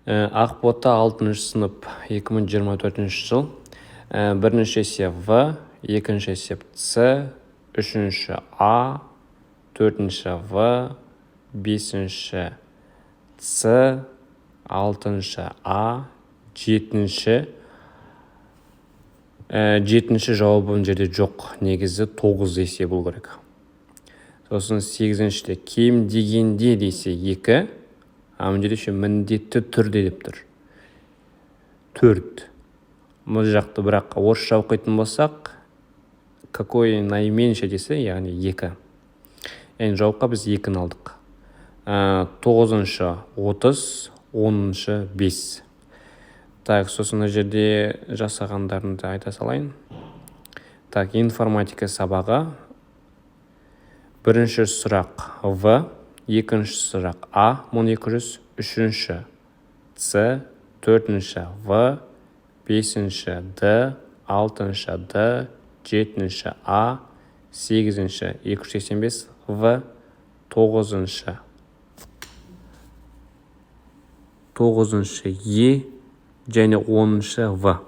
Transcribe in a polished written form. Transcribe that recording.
Ақбота, алтыншы сынып, 2024 жыл. Бірінші есеп В, екінші есеп С, үшінші А, төртінші В, бесінші С, алтыншы А, жетінші. Жетінші жауабы мына жерде жоқ, негізі тоғыз есе болу керек. Сосын сегізіншіде кем дегенде десе екі, а мына жерде еще міндетті түрде деп тұр, төрт. Бұл жақты бірақ орысша оқитын болсақ, какой наименьший десе, яғни екі. Яғни жауапқа біз екіні алдық. Тоғызыншы 30, 10-шы 5. Так, сосын мына жерде жасағандарымды айта салайын. Так, информатика сабағы. Бірінші сұрақ В, екінші сұрақ А, 1200, үшінші С, төртінші В, бесінші Д, алтыншы Д, жетінші А, сегізінші 285 В, тоғызыншы Е және 10-шы В.